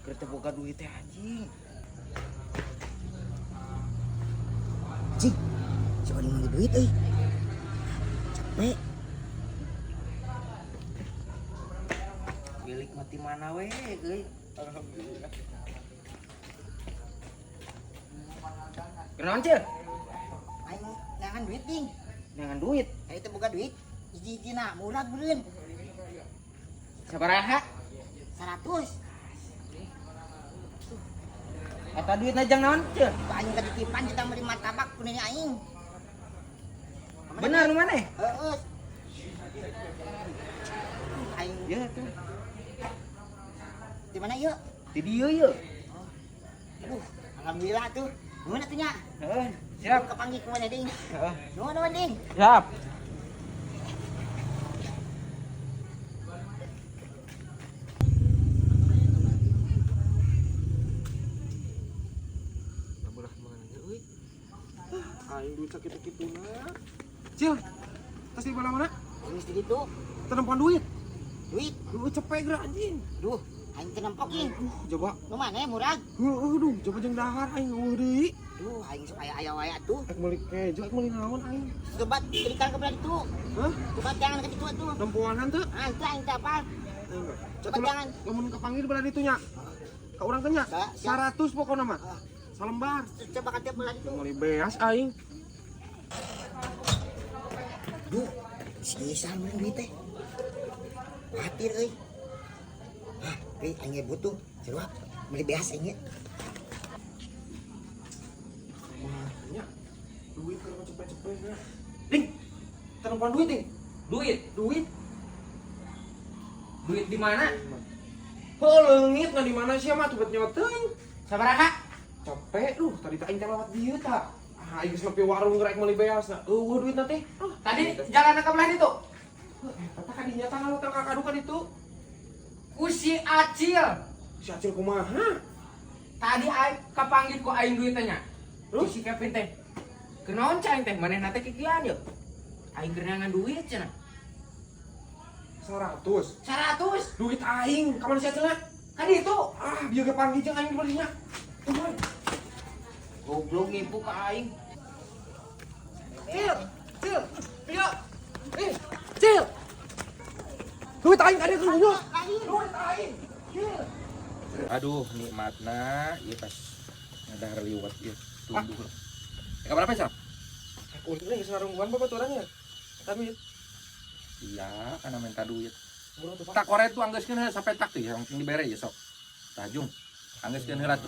Keur teu boga duit teh anjing. Cing, si Oding manggil duit euy. Capek. Milik mati mana we euy. Alhamdulillah. Kenaon, Cil? Aing neangan duit, Ding. Neangan duit. Aing teu boga duit. Hiji-hijina murag beureun. Sabaraha? 100. Eta duitna jang naon, Cil? Ku aing katitipan kita meuli martabak ku nini aing. Bener nu maneh? Heeh. Aing Ya tuh. di mana yuk? Di dieu yeuh. Aduh, alhamdulillah tuh. Nuhun atuh nya. Heeh, siap. Kepanggih ku maneh, Ding. Heeh. Nuhun nuhun, Ding. Siap. Belah mana euy? Aing duit sakitu-kituna. Cil, tas di mana mana? Aing geus di ditu. Teu nempoan duit. Duit. Duh, cepet geura anjing. Duh, aing teu nempok ih. Duh, coba. Nu maneh murag? Heueuh, duh, coba jeung dahar aing eueuh deui. Duh, aing sok aya-aya wae atuh. Ek meuli kejo, ek meuli naon aing? Coba berikan ke belah ditu. Hah? Coba jangan ke ditu atuh. Nempoanan teu? Ah, itu aing teh apal. Coba jangan. Lamun kapanggil belah ditu nya. Ka urang teh nya. Siap. 100 pokona mah. Ah. Salembar. Coba ka tiap belah ditu. Meuli beas aing. Duh, sisa meureun duit teh. Khawatir euy. Hah, euy aing ge butuh. Sarua meuli beas aing ge. Wah, nya. Duit kalau cepet-cepet nya. Ding. Teu nempoan duit, Ding. Duit. Duit. Duit di mana? Oh, leungit nah di mana sih mah tuh bet nyawa teuing. Sabaraha? Capek duh, tadi teh aing teh lewat dieu tah. Ah, aing geus nepi warung rek meuli beas nah. Eueuh duitna teh. Ah, Tadi jalan ke belah ditu. Eta ka dinya tah ngalutang ka kadu ka ditu. Ku si Acil. Si Acil kumaha? Tadi aing kapanggil ku aing duitnya nya. Terus? Si Kevin teh. Kenaon cai teh manehna teh kikian yeuh. Aing keur neangan duit cenah. 100. 100. Duit aing, ka mana si Acilna? Ka ditu. Ah, bieu ge panggil jeung aing di beulinya. Kumaha? Goblok nipu ka aing. Cil, Cil, Cil. Eh, Cil. Duit aing ka dieu kunyuk. Duit aing. Cil. Aduh, nikmatna ieu pas ngadahar liwat ieu tunduh lah. Ya, kabar apa, Sal? Ulin geus narungguan babaturan ya. Tapi Iya, karena minta duit. buru tuh, Pak. Tak koret tuh anggeuskeun heula sapetak tuh yang dibere ya sok. Tah jung. Anggeuskeun heula tuh.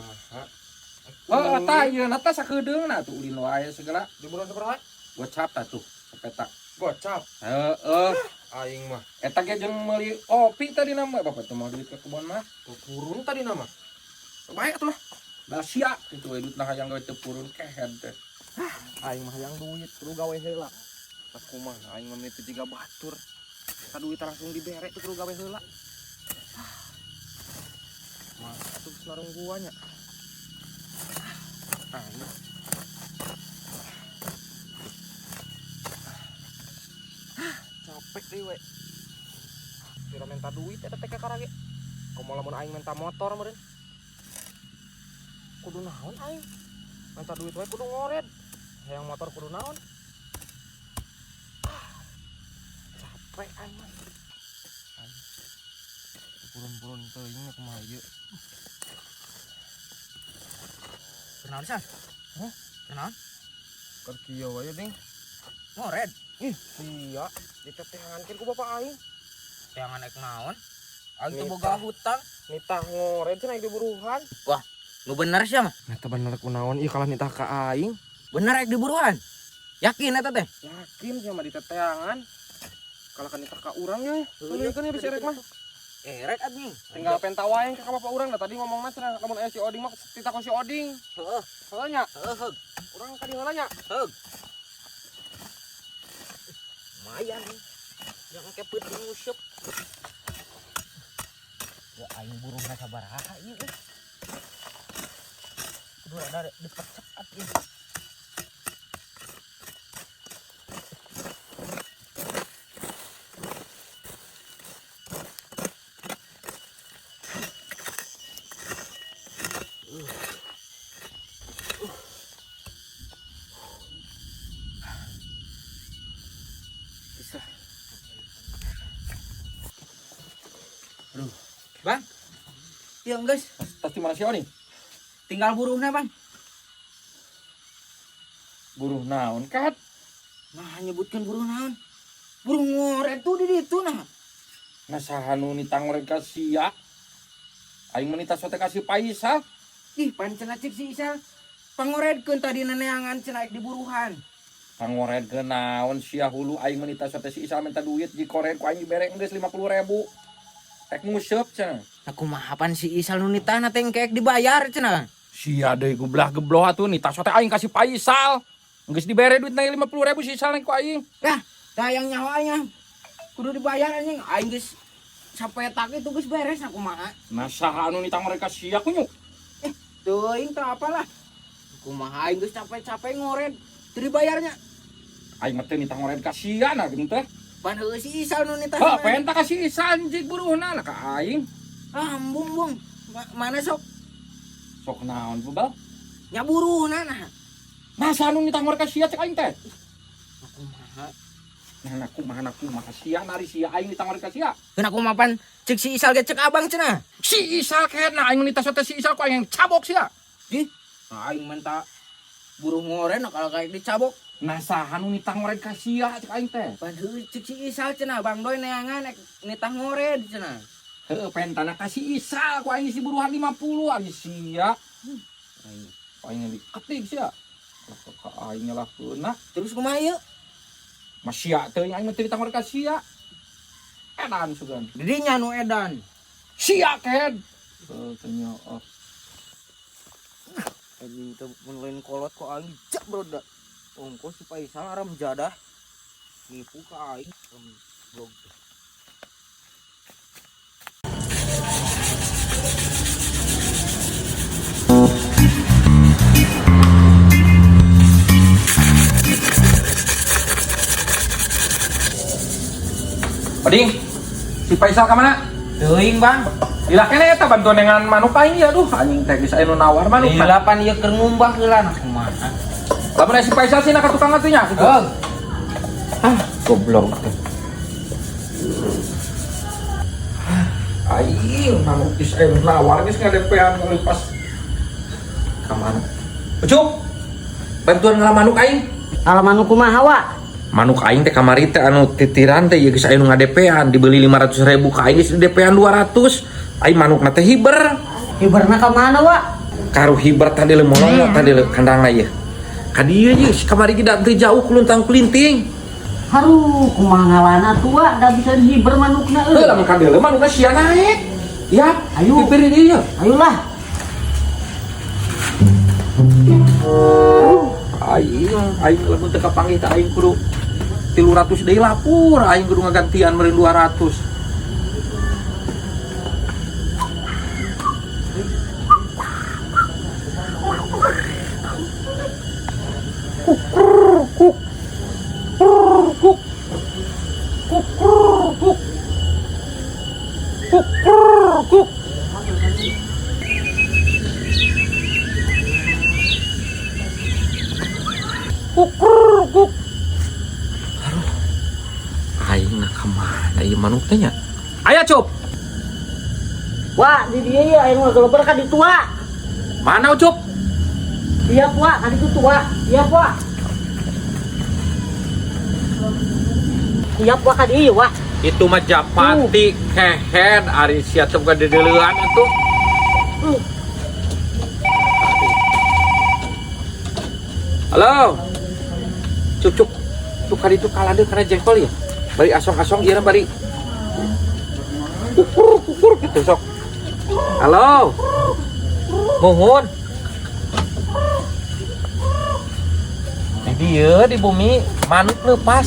Oh, tah ieu na tah sakedeungna tuh ulin wae segala. Di bulan sabaraha? Gocap tah tuh sapetak. Gocap. Heeh, Aing mah eta ge jeung meuli kopi tadi nama bapak tuh mau duit ke kebon mah. teu purun tadi nama. Baik atuh lah. Da sia kitu we duitna hayang gawe teu purun kehed teh. Aing mah hayang duit kudu gawe heula. Tah kumaha aing mah mimiti jiga batur. Ka duit langsung dibere tuh kudu gawe heula. Mah atuh geus narungguan nya. Aing. Capek deui we. Pira minta duit eta teh kakara ge. Komo lamun aing minta motor meureun. Kudu naon aing? Minta duit wae kudu ngored. Hayang motor kudu naon? Ah, capek aing mah. Purun-purun teuing kumaha ieu. Kenaon, Sal? Hah? Kenaon? Keur kieu wae, Ding. Ngored. Ih, sia, diteteangankeun ku bapak aing. Teangan ek naon? Aing teu Nitah. boga hutang. Nitah ngored cenah diburuhan. Wah, nu bener sia mah. Eta bener kunaon ieu kalah nitah ka aing. Bener ek diburuhan. Yakin eta teh? Yakin sia mah diteteangan. Kalah kan nitah ka urang ya. Tuluykeun ya bisa erek mah. Erek anjing. Tinggal penta wae ka bapak urang da tadi ngomongna cenah lamun aya si Oding mah titah ku si Oding. Heeh. Heeh nya. Heeh, heug. Urang ka dieu heula nya. Heug. Lumayan nih. Yang engke peuting nguseup. Ya aing buruhna sabaraha ieu euy. Kudu rada dipercepat ieu. Bisa. Aduh. Bang. Iya guys, Tas di mana sih Oni? Tinggal buruhna, Bang. Buruh naon kat? Nah, nyebutkan buruh naon? Buruh ngoret tuh di ditu nah. Nah saha nu nitah ngoret ka sia? Aing mah nitah sote ka si Paisal. Ih, pan cenah cek si Isal. Pangoredkeun tadi neneangan cenah di buruhan. Pangoredkeun naon sia hulu aing mah nitah sote si Isal minta duit dikored ku aing dibere geus 50.000. Rek nguseup cenah. Aku mah apaan si Isal nu nitahna teh engke dibayar cenah. Sia deui gublah gebloh atuh nitah sote aing ka si Paisal. Geus dibere duit na 50.000 si Isal ku aing. Lah, tayang nyawa aing. Kudu dibayar anjing. Aing geus sapetak itu geus beres aku mah. Nah saha anu nitah ngored ka sia kunyuk? Teuing teu apalah. Kumaha aing geus capek-capek ngored teu dibayarnya. Aing mah teu nitah ngored ka sia nah gitu teh. Pan heueuh si Isal nu nitah. Heuh, penta ka si Isal anjing buruhna lah ka aing. Ah, embung bung. Mana sok? Sok naon bebal? Nya buruhna nah. Nah saha anu nitah ngored ka sia cek aing teh. Aku mah. Nah kumaha na kumaha sia nari sia aing nitah ngored ka sia. Keun aku mah pan cek si Isal ge cek abang cenah. Si Isal kena aing nitah sote si Isal ku aing cabok sia. Ih, aing minta buruh ngoren nah kalau kayak dicabok. Nah saha nu nitah ngored ka sia cek aing teh. Pan heueuh cek si Isal cenah Bang Doi neangan nek nitah ngored cenah. Heueuh pentana ka si Isal ku aing si buruhan 50 ari sia. Aing. Aing diketik sia. Lah ka aing lah keuna. Terus kumaha ieu? Mas sia teuing aing mah teu nitah ngored ka sia. Edan sugan. Didinya nu edan. Sia ked. Heuh teu nyoot. Anjing teh mun lain kolot kok aing jak broda. Ongko si Paisal aram jadah. Nipu ka aing blog. Oding, si Paisal ka mana? Teuing, Bang. Lila kene eta bantuan dengan manuk aing ya aduh anjing teh geus aya nu nawar manuk. Lila pan ieu keur ngumbah heula nah kumaha. Lamun aya si Paisal sih ka tukang atuh nya kitu. Heuh. Ah, goblok teh. Aing manuk geus aya nu nawar geus ngadepean pas ka mana? Ucup. Bantuan ngala manuk aing. Ala manuk kumaha wa? Manuk aing teh kamari teh anu titiran teh ieu geus aya nu ngadepean dibeli 500.000 ka aing geus didepean 200. Aing manukna teh hiber. Hiberna ka mana wa? Karu hiber tadi le molong tadi le kandangna ieu. Ka dieu ye si kamari ge da teu jauh kuluntang kulinting. Haruh, kumaha ngalana tuh wa, da bisa hiber manukna Heuh euy. lamun ka dieu manukna sia naek. Ya, Ayo. Pipir di dieu. Ayolah. Aing aing lamun teu kapanggih teh aing kudu 300 deui lapur, aing kudu ngagantian meureun 200. Kukruk kuk kukruk kuk kukruk kuk. Kukruk kuk. Aduh. Aing nak kemana ieu manuk teh nya? Aya Cup. Wa, di dieu ye aing mah geleber ka ditu wa. Mana Ucup? Iya wa, ka ditu tua. Iya wa. Iya wa ka dieu wa. Itu mah Japati kehed ari sia teh bukan dedeleuan atuh. Halo. Cuk cuk. Cuk ka ditu kalade kana jengkol ya. Bari asong-asong ieu bari. Kukur kukur gitu sok. Halo. Muhun. Di dieu di bumi manuk lepas.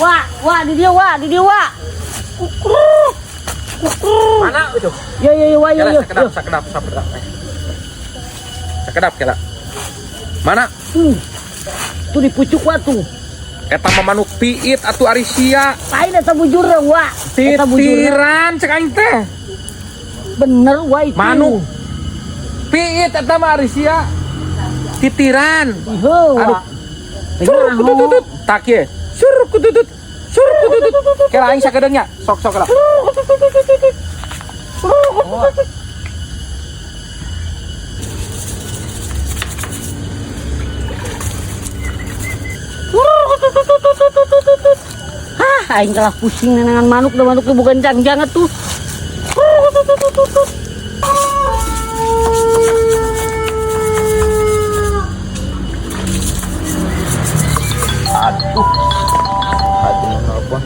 Wa, wa di dieu wa, di dieu wa. Mana itu? Yo yo yo wa yo Kela yo. sakedap sakedap sakedap. Sakedap kela. Mana? Tuh. Tuh di pucuk wa tuh. Eta mah manuk piit atuh ari sia. Lain eta bujurna, Wa. Eta bujurna. Titiran cek aing teh. Bener, Wa itu. Manuk piit eta mah ari sia. Titiran. Heuh, Wa. Aduh. Surkututut. Tak ye. Surkututut. Surkututut. Kela aing sakedeung nya. Sok sok lah. Surkututut. Hah, aing kalah pusing nenangan manuk da manuknya bukan jangjang atuh. Aduh. Aduh, nelpon.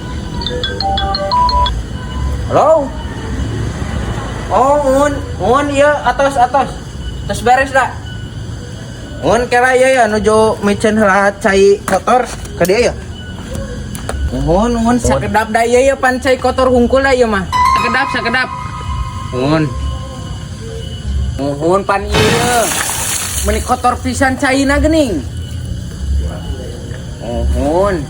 Halo. Oh, un, un iya atas atas. Terus beres dah. Un kira iya ya nuju micen heula cai kotor ke dia ya. Nuhun, nuhun sakedap da ieu ya pan cai kotor hungkul da ieu mah. Sakedap, sakedap. Nuhun. Nuhun pan ieu. Meuni kotor pisan caina geuning. Nuhun.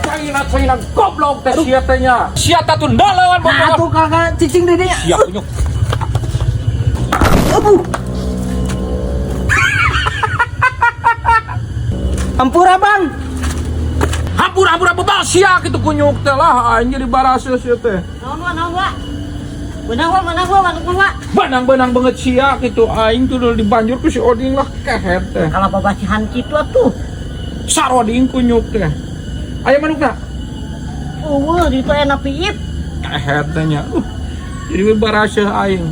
Caina caina goblok teh sia teh nya. Sia teh tuh ndaleun Nah, bodoh. atuh kakak cicing di dinya. Sia kunyuk. Aduh. Hampura bang. Hampura hampura bebal sia kitu kunyuk teh lah aing jadi baraseuh sia teh. Naon, Wa, naon, Wa? Beunang, Wa, beunang, Wa, manuk mah, Wa. Benang-benang banget sia kitu aing tuh udah dibanjur ku si Oding lah kehet teh. Kalau babasihan kitu atuh. Saroding kunyuk teh. Aya manukna? Eueuh, ditu enak piit. Kehet teh nya. Jadi baraseuh aing.